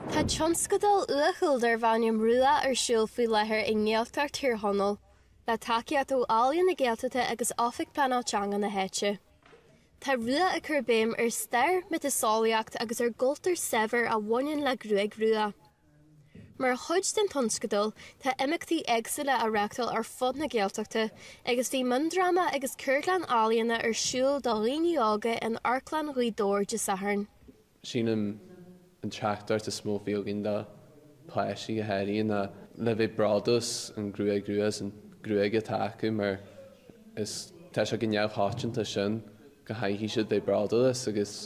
Tá tionscadal uathúil darb ainm Rua ar siúl faoi láthair i nGaeltacht Thír Chonaill, le tacaíocht ó Ealaíon na Gaeltachta agus Oifig Pleanáil Teanga na háite. Tá Rua ag cur béim ar stair, miotaseolaíocht agus ar gcultúr saibhir a bhaineann le gruaig rua. Mar chuid den tionscadal, tá imeachtaí éagsúla á reáchtáil ar fud na Gaeltachta agus bhí miondráma agus ceardlann ealaíona ar siúl do dhaoine óga in Amharclann Ghaoth Dobhair Dé Sathairn. Sílim an teachtaireacht is mó a bhí againn do pháistí go háirithe ná le bheith bródúil as an gruaig rua as an gruaig atá acu mar is tá sé chomh neamhchoitianta sin go gcaithfidh siad bheith bródúil as agus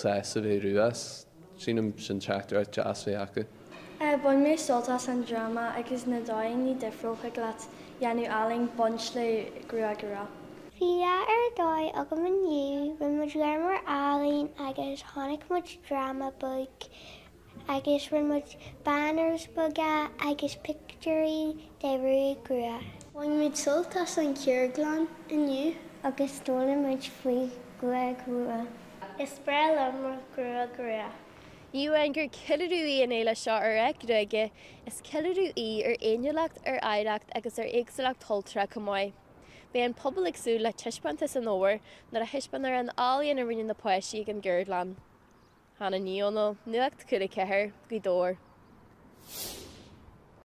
sásta bheith rua as. Sílim sin teachtaireacht deas bheith acu. Bhain mé sult as an dráma agus na dóigheanna difriúil thig leat dhéanamh ealaín baint le gruaig rua. Bhí lá ar dóigh agam inniu, rinne muid léar mór ealaín agus chonaic muid dráma beag agus rinne muid banners beaga agus pictiúirí de ghruaig rua. Bhain muid sult as an cheardlann inniu. Agus d'fhoghlaim muid faoi ghruaig rua. Is breá liom mo ghruag rua. Ní amháin gur ceiliúradh í an fhéile seo ar dhath gruaige, is ceiliúradh í ar fhéiniúlacht, ar oidhreacht agus ar éagsúlacht chultúrtha chomh maith. Beidh an pobal ag súil le taispeántas an fhómhair nuair a thaispeánfar an ealaíon a rinne na páistí ag an gceardlann. Hannah Ní Dhomhnaill, Nuacht Cúla 4, Gaoth Dobhair.